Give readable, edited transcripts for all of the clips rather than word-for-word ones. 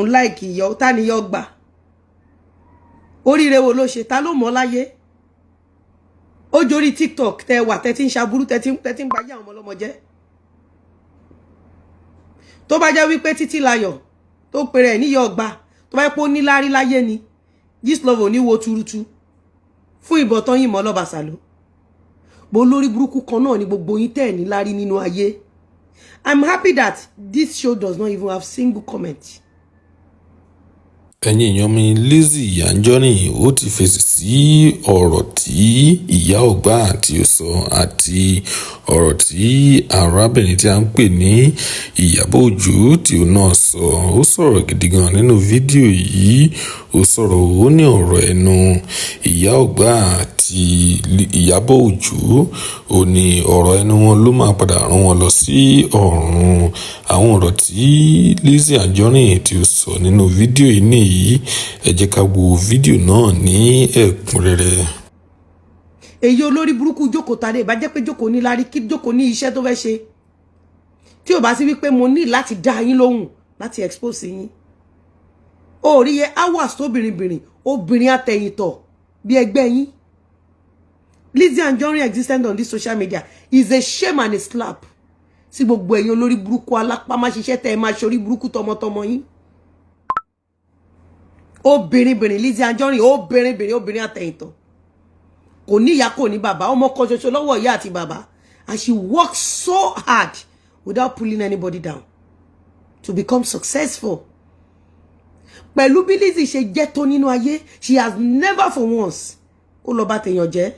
Òun láìkì ìyá ta ni yọ gbà. Oríire wo ló ṣe? Ta ló mọ̀ láyé? Ó jorí TikTok tẹ wà, tẹ ti ń ṣaburú, tẹ ti ń bayé àwọn ọmọ ọlọ́mọ jẹ́. Tó bá jẹ́ wípé Títílayọ̀ tó pèrè ẹ̀ níyọ̀ ọgbà, tó bá yẹ pé ó ní láárí láyé ni, Gistlover ò ní wo tuurutu fún ìbọn tán yìnbọn lọ́bàṣà ló bó. Lórí burúkú kan náà ni gbogbo yín tẹ́ ẹ̀ ní láárí nínú ayé. I'm happy that this show does not even have single comment. Ẹ̀yin èèyàn mi, Lizzy Anjorin ó ti fèsì sí ọ̀rọ̀ tí ìyá ọgbà tí ó sọ àti ọ̀rọ̀ tí arábìnrin tí a ń pè ní Ìyábọ̀ Òjó tí ó náà sọ. Ó sọ̀rọ̀ gidi gan nínú fídíò yìí. Ó sọ̀rọ̀, ó ní ọ̀rọ̀ ẹnu ìyá ọgbà àti Ìyábọ̀ Òjó, ó ní ọ̀rọ̀ ẹnu wọn ló máa padà rán wọn lọ sí ọ̀run. Àwọn ọ̀rọ̀ tí Lizzy Anjorin tí ó sọ nínú fídíò yìí nìyí. Ẹ jẹ́ ká wo fídíò náà ní ẹ̀kúnrẹ́rẹ́. Èyí olórí burúkú jókòó tàdé, ìbá jẹ́ pé jókòó ní lárí, kí jókòó ní iṣẹ́ tó fẹ́ ṣe, tí ò bá sí wípé mo ní láti dá yín lóhùn, láti expose yín. Ó rí yẹ hours tó bìnrinbìnrin obìnrin àtẹ̀yìntọ̀ bí ẹgbẹ́ yín. Lizzy Anjorin existence on this social media is a shame and a slap sí gbogbo ẹ̀yin olórí burúkú alápámáṣiṣẹ́ tẹ́ ẹ máa ṣorí burúkú tọmọtọmọ yín. Obìnrin bìnrin Lizzy Anjorin, obìnrin bìnrin, obìnrin àtẹ̀yìntọ̀, kò ní ìyá, kò ní bàbá, ọmọ kan ṣoṣo lọ́wọ́ ìyá àti bàbá, and she works so hard without pulling anybody down to become successful. Pẹ̀lú bí Lizzy ṣe jẹ́ tó nínú ayé, she has never for once kó lọ bá tèèyàn jẹ́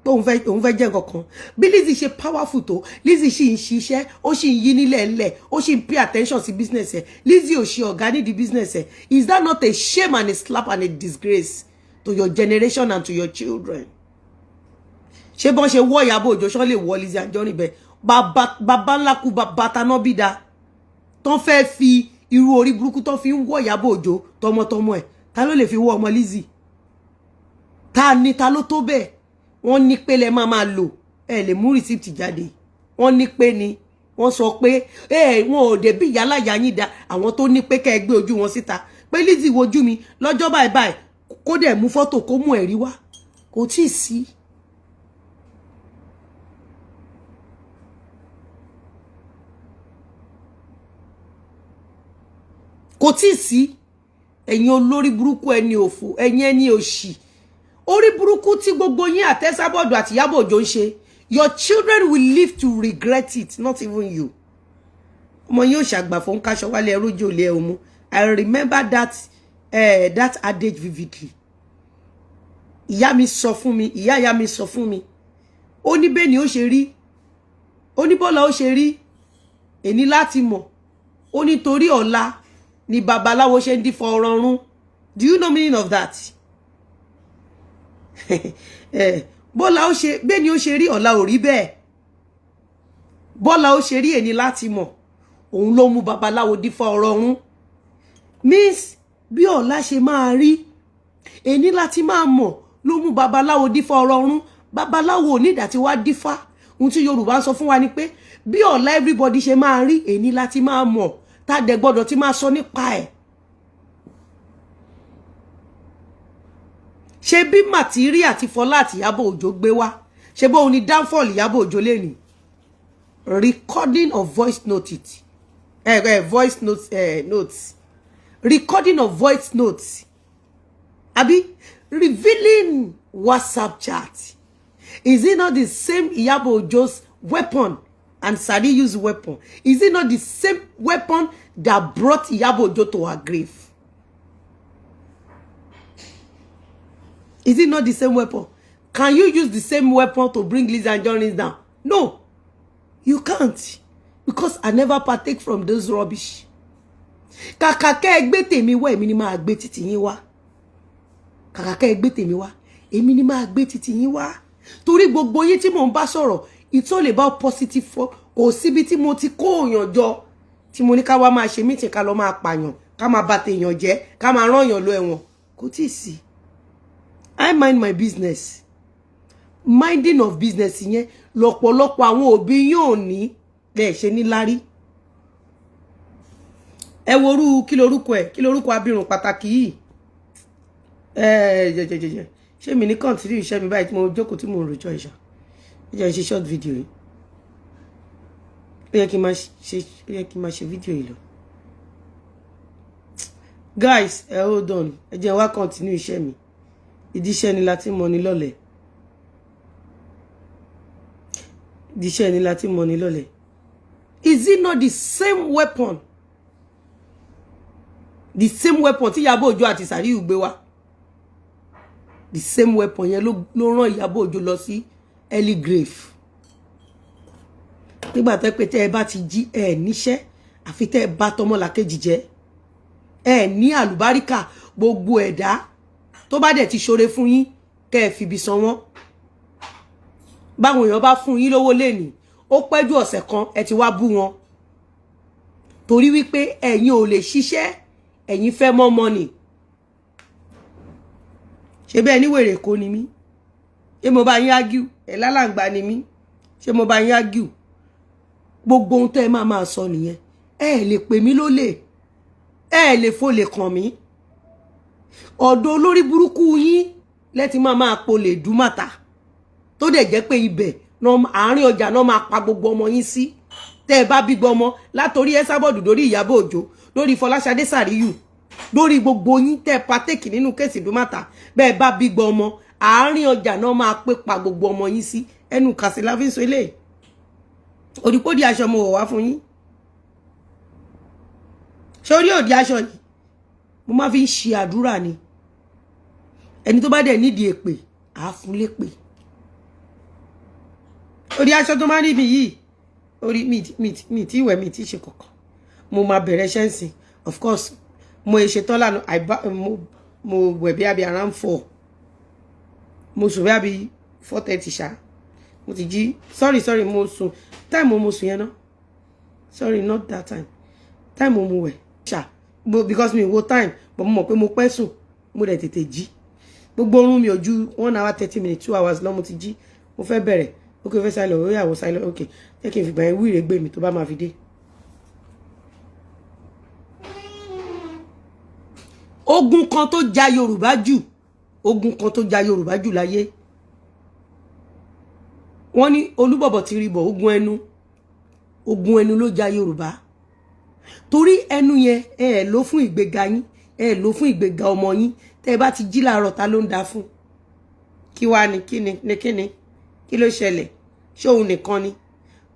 pé òun fẹ́ jẹ́ nǹkan kan. Bí Lizzy ṣe powerful tó, Lizzy ṣì ń ṣiṣẹ́, ó sì ń yí nílẹ̀ ńlẹ̀, ó sì ń pay attention sí business ẹ̀. Lizzy ò ṣe ọ̀gá nídìí business ẹ̀. Is that not a shame and a slap and a disgrace to your generation and to your children? Ṣé bọ́n ṣe wọ́ Ìyábọ̀ Òjó, ṣán lè wọ́ Lizzy Anjorin bẹ́ẹ̀? Bàbá ńlá kú bàbá taná bí da tán fẹ́ fi irú orí burúkú tán fi ń wọ́ Ìyábọ̀ Òjó tọmọtọmọ ẹ̀, ta ló lè fi wọ́ ọmọ Lizzy? Ta ni? Ta ló tó bẹ́ẹ̀? Wọ́n ní pé lẹ máa máa lò, ẹ lè mú receipt jáde. Wọ́n ní pé ni wọ́n sọ pé ẹ wọn ò dé bí ìyálàyà yín da àwọn tó ní pé kẹ́ ẹ gbé ojú wọn síta pé Lizzy wojú mi lọ́jọ́ báyìí báyìí, kó dẹ̀ mú fọ́tò, kó mú ẹ̀rí wá. Kò tí ì sí. Kò tí ì sí. Ẹ̀yin olórí burúkú, ẹni òfò, ẹ̀yin ẹni òṣì, orí burúkú tí gbogbo yín àtẹ́sábọ̀dù àti Ìyábọ̀ Òjó ń ṣe, your children will live to regret it, not even you. Ọmọ yín ò ṣàgbà fún káṣọ wálé ẹrú jòlè ẹ̀ òmu. I remember that adage vividly. Ìyá mi sọ fún mi, ìyá ìyá mi sọ fún mi, ó ní bẹ́ẹ̀ ni ó ṣe rí, ó ní bọ́lá ó ṣe rí èní láti mọ̀, ó ní torí ọ̀la ni babaláwo ṣe ń dífọ̀ ọ̀rọ̀. Do you know meaning of that? Bọ́lá ó ṣe bẹ́ẹ̀ ni ó ṣe rí, ọ̀la ò rí bẹ́ẹ̀. Bọ́lá ó ṣe rí èní láti mọ̀, òun ló mú babaláwo dífá ọ̀rọ̀ ọ̀run. Means bí ọ̀la ṣe máa rí, èní láti máa mọ̀ ló mú babaláwo dífá ọ̀rọ̀ ọ̀run. Babaláwo ò ní ìdá tí wàá dífá. Ohun tí Yorùbá ń sọ fún wa ni pé bí ọ̀la everybody ṣe máa rí, èní láti máa mọ̀, tá a dẹ̀ gbọ́dọ̀ ti máa sọ nípa ẹ̀. Ṣe bí màtírí àti Fọlá àti Ìyábọ̀ Òjó gbé wá, ṣe bóun ni downfall Ìyábọ̀ Òjó lè ní recording of voice note it voice notes, notes, recording of voice notes, àbí revealing WhatsApp chat. Is it not the same Ìyábọ̀ Òjó's weapon and Sariyu's weapon? Is it not the same weapon that brought Ìyábọ̀ Òjó to her grave? Is it not the same weapon? Can you use the same weapon to bring Lizzy Anjorin down? No, you can't, because I never partake from those rubbish. Kàkà kẹ́ ẹ gbé tèmi wá, èmi ni máa gbé títì yín wá. Kàkà kẹ́ ẹ gbé tèmi wá, èmi ni máa gbé títì yín wá. Torí gbogbo yín tí mò ń bá sọ̀rọ̀, it's all about positive for. Kò síbi tí mo ti kó òyàn jọ tí mo ní ká wá máa ṣe meeting, ká lọ máa pààyàn, ká máa bà tèèyàn jẹ́, ká máa rán èèyàn lọ ẹ̀wọ̀n. Kò tíì sí. I mind my business. Minding of business yẹn lọ́pọ̀lọpọ̀ àwọn òbí yóò ní lè ṣe ní lárí. Ẹ worú, kí lorúkọ ẹ? Kí lorúkọ abirùn pàtàkì yìí? Ẹ jẹjẹjẹjẹ, ṣé mi ní continue iṣẹ́ mi báyìí tí mo jókòó tí mo ń rojọ́ ìṣà? Ẹ jẹ́ n ṣe short video yìí. Ó yẹ kí n máa ṣe fídíò yìí lọ. Guys, ẹ hold on, ẹ jẹ́ n wá continue iṣẹ́ mi. Ìdí iṣẹ́ ni láti mọ ni lọ́lẹ̀. Ìdí iṣẹ́ ni láti mọ ni lọ́lẹ̀. Is it not the same weapon, the same weapon tí Ìyábọ̀ Òjó àti Sàríù gbé wá? The same weapon yẹn ló rán Ìyábọ̀ Òjó lọ sí early grave. Nígbà tó pé tẹ́ ẹ bá ti jí, ẹ níṣẹ́ àfi tẹ́ ẹ bá tọmọlàkejì jẹ́. Ẹ ní àlùbáríkà. Gbogbo ẹ̀dá tó bá dẹ̀ ti ṣoore fún yín, kẹ́ ẹ fìbí san wọ́n. Báwọn èèyàn bá fún yín lówó lénìí, ó pẹ́ jù ọ̀sẹ̀ kan, ẹ ti wá bú wọn, torí wípé ẹ̀yin ò lè ṣiṣẹ́, ẹ̀yin fẹ́ mọ́ money. Ṣe bẹ́ẹ̀ ní wèrè kó ni mí? Ṣé mo bá yín argue? Ẹ̀ lálàǹgbá ni mí? Ṣé mo bá yín argue? Gbogbo ohun tẹ́ ẹ máa máa sọ nìyẹn. Ẹ lè pè mí lólè, ẹ lè folè kàn mí. Ọ̀dọ̀ olórí burúkú yín lẹ́tí máa máa polè dúmàtà, tó dẹ̀ jẹ́ pé ibẹ̀ àárín ọjà náà máa pa gbogbo ọmọ yín sí. Tẹ́ ẹ bá bí gbọmọ, látòrí Ẹsábọ̀dù, lórí Ìyábọ̀ Òjó, lórí Fọláṣadé Sàríyù, lórí gbogbo yín tẹ́ ẹ partake nínú case Ìdúmàtà, bẹ́ẹ̀ bá bí gbọmọ, àárín ọjà náà máa pé pa gbogbo ọmọ yín sí. Ẹnu kàṣílá fi ń so eléyìí. Òdìpódì aṣọ mo wọ̀ wá fún yín. Sórí òdì aṣọ yìí, mo máa fi ń ṣe àdúrà ni. Ẹni tó bá dẹ̀ nídìí èpè, àá fún lépè. Orí aṣọ tó máa ń rí mi yìí, orí mi tí ìwẹ̀ mi tí ṣe kọ̀ọ̀kan, mo máa bẹ̀rẹ̀ iṣẹ́ ǹsìn. Of course, mo ṣe tán lánàá. Mo wẹ̀ bí abi around 4, mo sùn bí abi 4:30 ṣá. Mo ti jí. Sorry, sorry, mo sùn time mo sùn yẹn ná. Sorry, not that time. Time mo wẹ̀ ṣá, because mi wo time, but mo mọ̀ pé mo pẹ́ sùn, mo dẹ̀ tètè jí. Gbogbo oorun mi ò ju 1 hour 30 minutes, 2 hours lọ. Mo ti jí, mo fẹ́ bẹ̀rẹ̀. Ok, fẹ́ sálọ, ó yàwó sálọ. Ok, jẹ́ kí n fìgbà yẹn wíìrè gbé mi tó bá máa fi dé. Ogun kan tó ja Yorùbá jù, ogun kan tó ja Yorùbá jù láyé, wọ́n ní Olúbọ̀bọ̀ ti rí bọ̀. Ogun ẹnu, ogun ẹnu ló ja Yorùbá, torí ẹnu yẹn, ẹ ẹ lò fún ìgbéga yín, ẹ ẹ lò fún ìgbéga ọmọ yín. Tẹ́ ẹ bá ti jí láàárọ̀, ta ló ń da fún? Kí wàá ní? Kí ni? Kí ni? Kí ló ṣẹlẹ̀? Ṣé òun nìkan ni?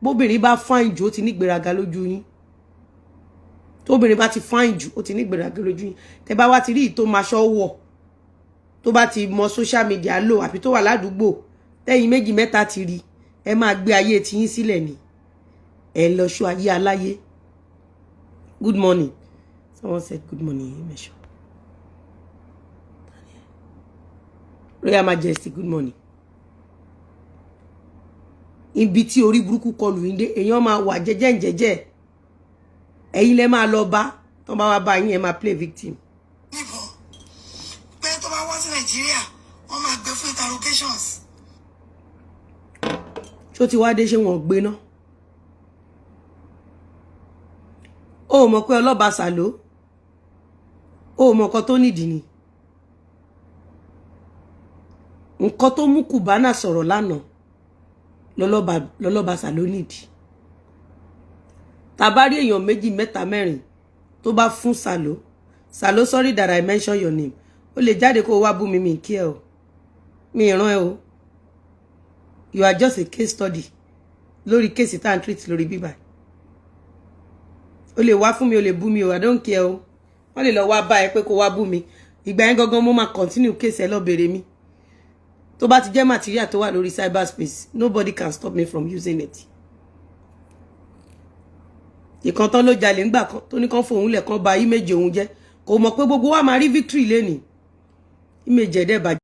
Bóbìnrin bá fine jù, ó ti ní ìgbéraga lójú yín. Tóbìnrin bá ti fine jù, ó ti ní ìgbéraga lójú yín. Tẹ́ bá wá ti rí ìtò maṣọ wọ̀, tó bá ti mọ social media lò, àbí tó wà ládùúgbò, tẹ́yìn méjì mẹ́ta ti rí, ẹ máa gbé ayé tiyín sílẹ̀ ni, ẹ lọ ṣọ́ ayé aláyé. Good morning. Someone said good morning. Mesho Royal Majesty, good morning. Ibi tí orí burúkú kọlù yín dé, èèyàn máa wà jẹ́jẹ́ jẹ́jẹ́, ẹ̀yin lẹ máa lọ bá tán, bá wá bá yín, ẹ máa play victim. Níbọn pé tó bá wá sí Nàìjíríà, wọ́n máa gbé fún interrogations. Ṣó ti wá dé? Ṣé wọn gbé ná? Ó mọ̀ pé ọlọ́ba sàló, ó mọ̀ nǹkan tó nídìí ni. Nǹkan tó mú Cubana sọ̀rọ̀ lánàá lọ́lọ́ba sàló nídìí. Tá bá rí èèyàn méjì, mẹ́ta, mẹ́rin tó bá fún sàló sàló, sorry that I mention your name, ó lè jáde kó o wá bú mi. Mi kí ẹ o, mi ìran ẹ o. You are just a case study lórí case tá à ń treat lórí bíbá. O lè wá fún mi, o lè bú mi o, I don't care o. Wọ́n lè lọ wá bá ẹ pé kó wá bú mi. Ìgbà yẹn gangan mo máa continue case ẹ. Lọ bèrè mi. Tó bá ti jẹ́ material tó wà lórí cyberspace, nobody can stop me from using it. Ìkan tán ló jalè ńgbà kan tó ní kán fòun lẹ̀, kán ba image òun jẹ́. Kò mọ̀ pé gbogbo wa máa rí victory lénìí. Image ẹ̀ dẹ̀ bàjẹ́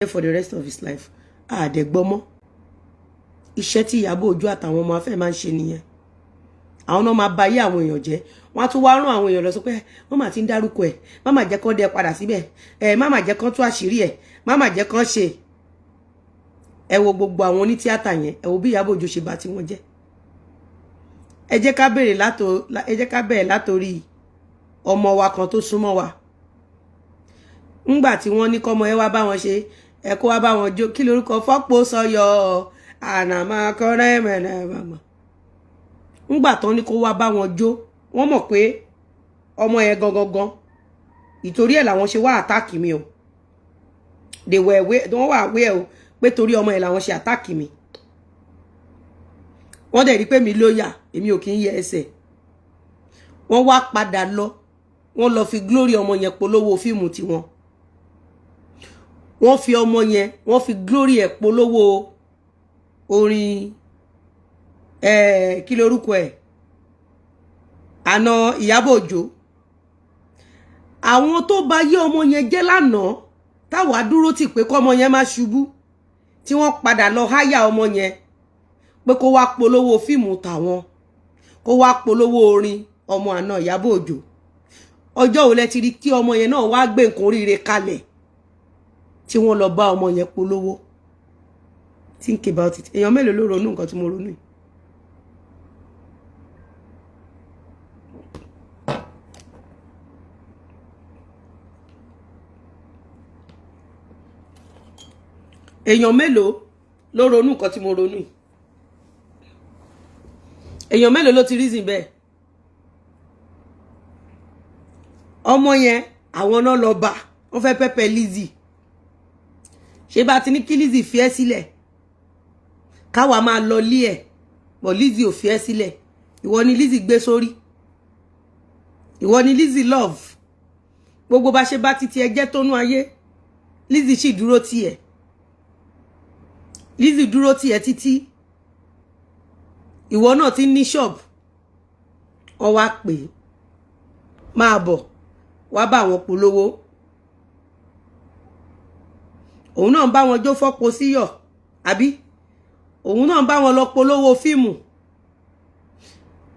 for the rest of his life. Àdẹ̀gbọ́mọ́ iṣẹ́ tí Ìyábọ̀ Òjó àtàwọn ọmọ afẹ́ máa ń ṣe nìyẹn. Àwọn náà máa ba ayé àwọn èèyàn jẹ́. Wọ́n á tún wá rán àwọn èèyàn lọ sọ pé wọ́n máa ti ń dárúkọ ẹ̀, má má jẹ́ kán dẹ padà síbẹ̀ ẹ̀, má má jẹ́ kán tú àṣírí ẹ̀, má má jẹ́ kán ṣe. Ẹ wo gbogbo àwọn onítíátà yẹn, ẹ wo bí Ìyábọ̀ Òjó ṣe bà tí wọ́n jẹ́. Ẹ jẹ́ ká bẹ̀rẹ̀ látòrí ọmọ wa kan tó súnmọ́ wa. Ńgbà tí wọ́n ní kọ́mọ ẹ wá bá wọn ṣe, ẹ kó wá bá wọn jó, kí lorúkọ fọ́pọ̀ sọyọ ànàmọ́ kọ́rẹ́ mẹ́rẹ̀ màmá. Ńgbà tán ní kó wá bá wọn jó, wọ́n mọ̀ pé ọmọ yẹn gangan gan, ìtorí ẹ̀ làwọn ṣe wá attack mi o. They were aware, wọ́n wà aware o, pé torí ọmọ yẹn làwọn ṣe attack mi. Wọ́n dẹ̀ rí pé mi lóyà, èmi ò kì í yẹ ẹsẹ̀. Wọ́n wá padà lọ, wọ́n lọ fi glory ọmọ yẹn polówó fíìmù tiwọn. Wọ́n fi ọmọ yẹn, wọ́n fi glory ẹ̀ polówó orin ẹ̀. Kí lorúkọ ẹ̀? Àna Ìyábọ̀ Òjó. Àwọn tó bà yé ọmọ yẹn jẹ́ lánàá, táwa dúró tì pé kọ́mọ yẹn má ṣubú, tí wọ́n padà lọ háyà ọmọ yẹn pé kó wá polówó fíìmù tàwọn, kó wá polówó orin ọmọ àna Ìyábọ̀ Òjó. Ọjọ́ wo lẹ ti rí kí ọmọ yẹn náà wá gbé nǹkan oríire kalẹ̀ tí wọ́n lọ bá ọmọ yẹn polówó? Think about it. Èèyàn mélòó ló ronú nǹkan tí mo ronú yìí? Èèyàn mélòó ló ronú nǹkan tí mo ronú yìí? Èèyàn mélòó ló ti reason bẹ́ẹ̀? Ọmọ yẹn, àwọn náà lọ bá wọ́n fẹ́ pepper Lizzy. Ṣé bá ti ní kí Lizzy fi ẹ́ sílẹ̀, káwa máa lọ lé ẹ̀ bọ̀? Lizzy ò fi ẹ́ sílẹ̀. Ìwọ ni Lizzy gbé sórí, ìwọ ni Lizzy love. Gbogbo bá ṣe bá títí ẹ jẹ́ tónú ayé, Lizzy sì dúró tiẹ̀. Lizzy dúró tiẹ̀ títí ìwọ náà ti ní ṣọ́ọ̀bù. Wọ́n wá pè é, máa bọ̀ wá bá àwọn polówó. Òun náà ń bá wọn jó fọ́pọ̀ síyọ̀, àbí òun náà ń bá wọn lọ polówó fíìmù.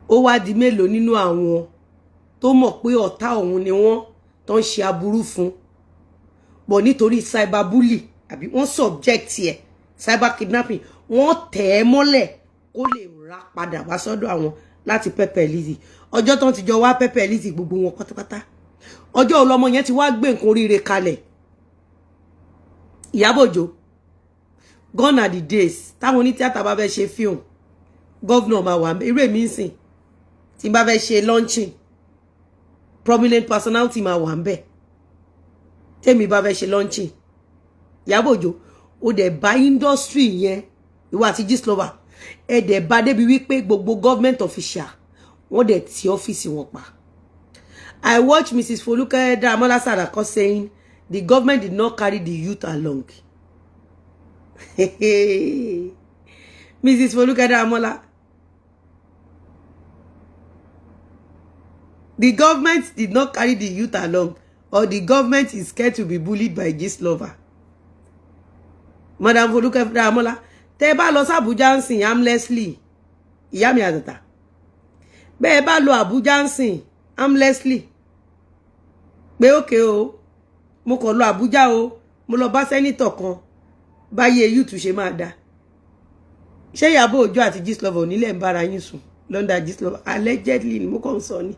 Ó wá di mélòó nínú àwọn tó mọ̀ pé ọ̀tá òun ni wọ́n tó ń ṣe aburú fún bọ̀ nítorí cyberbully, àbí wọ́n subject ẹ̀ cyber kidnapping, wọ́n tẹ̀ ẹ́ mọ́lẹ̀ kó lè ra padà wá sọ́dọ̀ àwọn láti pepper Lizzy. Ọjọ́ tán ti jọ wá pepper Lizzy, gbogbo wọn pátápátá, ọjọ́ ọlọ́mọ yẹn ti wá gbé nǹkan oríire kalẹ̀? Ìyábọ̀ Òjó, gone are the days táwọn onítíátà bá fẹ́ ṣe fíìmù, governor máa wà. Irú èmi ń sìn, tí n bá fẹ́ ṣe launching, prominent personality máa wà ń bẹ̀ tèmi bá fẹ́ ṣe launching. Ìyábọ̀ Òjó, ó dẹ̀ bá industry yẹn, ìwọ àti Gistlover, ẹ dẹ̀ bá débi wípé gbogbo government official, wọ́n dẹ̀ ti ọ́fíìsì wọn pa. I watch Mrs. Foluke Damola Salako saying the government did not carry the youth along. Mrs. Foluke Damola, the government did not carry the youth along, or the government is scared to be bullied by Gistlover. Madam Foluke Damola, tẹ́ bá lọ sí Abuja ń sìn harmlessly, ìyá mi àtàtà, bẹ́ẹ̀ bá lọ Abuja ń sìn harmlessly pé ókè o, mo kàn lọ Àbújá o, mo lọ bá senator kan, báyé youth ṣe máa da. Ṣé Ìyábọ̀ Òjó àti Gistlover onílẹ̀ ń bára yín sùn lọ́ndà Gistlover? Allegedly ni mo kàn ń sọ ni.